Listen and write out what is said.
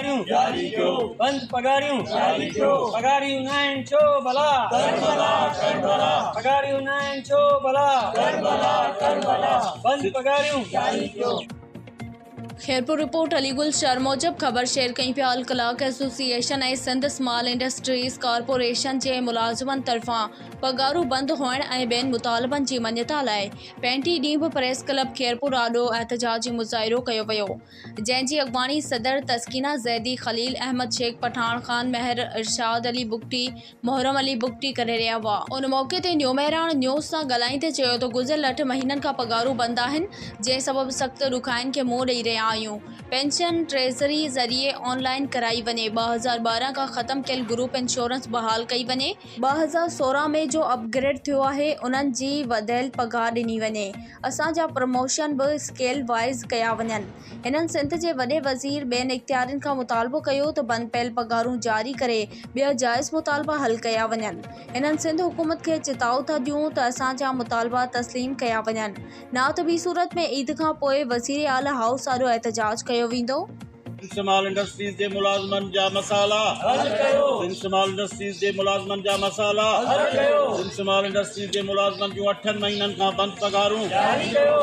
جاري ڪيو. بند پگهاريون جاري ڪيو. پگهاريون ناهن ڇو ڀلا ڪربلا ڪربلا. پگهاريون ناهن ڇو ڀلا ڪربلا ڪربلا. بند پگهاريون جاري ڪيو. خيرپور، رپورٽ علي گل شر موجب خبر شيئر ڪئي پيا الڪلاڪ association ۽ Sindh small industries corporation جي ملازمن طرفان پگهارون بند هئڻ ۽ ٻين مطالبن جي مڃتا لاء پينٽي ڏينهن به پريس ڪلب خيرپور آڏو احتجاجي مظاهرو ڪيو ويو جنهن جي اڳواڻي صدر تسڪينه زيدي، خليل احمد شيخ، پٺاڻ خان مهر، ارشاد علي بگٽي، محرم علي بگٽي ڪري رهيا هئا. ان موقعي تي نيو مهراڻ نيوز سان ڳالهائيندي چيو ته گذريل اٺ مهينن کان پگهارون بند آهن جنهن سبب سخت ڏکائين کي منهن ڏئي رهيا آهيون، پينشن ٽريزري ذريعي آن لائين ڪرائي وڃي، 2012 کان ختم ڪيل گروپ انشورنس بحال ڪئي وڃي، 2016 ۾ جو اپ گريڊ ٿيو آهي انهن جي وڌيل پگهار ڏني وڃي، اسان جا پروموشن به اسڪيل وائيز ڪيا وڃن. هنن سنڌ جي وڏي وزير ٻين اختيارين کان مطالبو ڪيو ته بند پيل پگهارون جاري ڪري ٻيا جائز مطالبا حل ڪيا وڃن. هنن سنڌ حڪومت کي چتاء ٿا ڏيون ته اسان جا مطالبا تسليم ڪيا وڃن نه ته ٻي صورت ۾ عيد کان پوء وزير اعليٰ هائوس آڏو احتجاج ڪيو ويندو. سنڌ سمال انڊسٽريز جي ملازمن جا مسئلا حل ڪيو. سنڌ سمال انڊسٽريز جي ملازمن جا مسئلا حل ڪيو. سنڌ سمال انڊسٽريز جي ملازمن جون اٺن مهينن کان بند پگهارون جاري ڪيو.